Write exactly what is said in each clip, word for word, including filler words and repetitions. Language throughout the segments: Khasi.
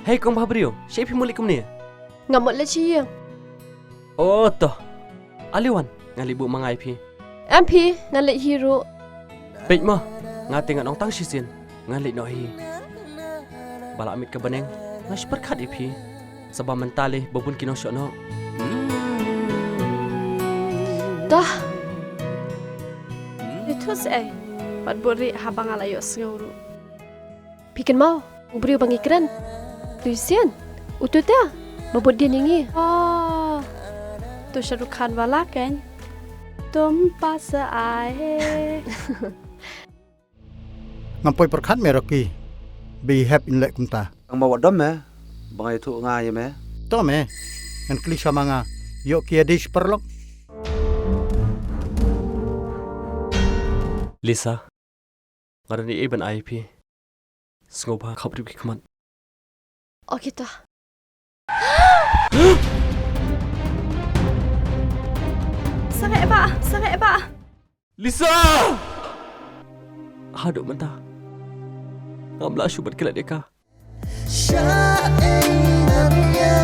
Hei kong bhabriew, shaei phi mut leit kumne? Nga mut leit sha ïing. Oh to. Ale wan, ngan leit buh ma nga ïa phi. Em phi, ngan leit hi ruh. Peit mo, nga te ngan ong tang shisien, ngan leit noh hi. Ba la miet ka bneng, nga shu pyrkhat ïa phi. Sa ba mynta lei ba bun ki nongshoh noh. Dah. Ïathuh shaei, pat bud rieh haba nga la ïohsngew ruh. Phi kynmaw u briew ba ngi kren? Utu sien, utu te ba bud dien ïa ngi. Oh, utu Shah Rukh Khan wala kein. Tum pa sa aaye. Ngam poi pyrkhat me Rocky ba i hep in leh kumta. Tang ba wat dom me ba nga ïathuh nga ïa me. To me, ngan kylli sha ma nga, ïoh ki ïa dei shi paralok. Lisa, nga don ei ei ban ai ïa phi. Sngewbha khapbriew ki khmat. Okay to. Sangeh ba, sangeh ba. Lisa! Haduh mynta ngam lah shuh ban klet ïa ka. Sha ei ngan ïa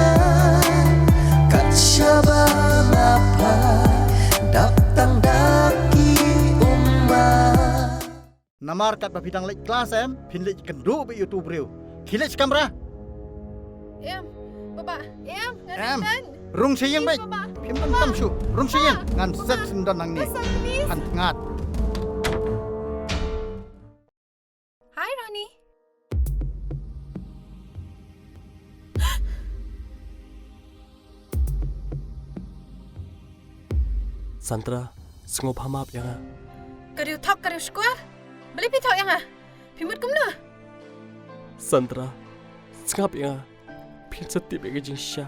kat shaba la pha dap tang da ki ummat. Namar katba phi dang leit klas em, phin leit kynduh beit ïa utu u briew. Khie leit sha kamra. Em, baba, em, ngan em. Leit. Rung sha ïing beit. Baba. Phim tam tam shuh. Rung sha ïing. Baba. Ngan set syndon nangne. Baba, please. Ngan tngat. Hi, Ronnie. Sandra, sngewbha map ïa nga. Ka riew thok, ka riew shkor. Balei phi thok ïa nga? Phi mut kumno? Sandra, sngap ïa nga. Phin sa tip ïa ka jingshisha.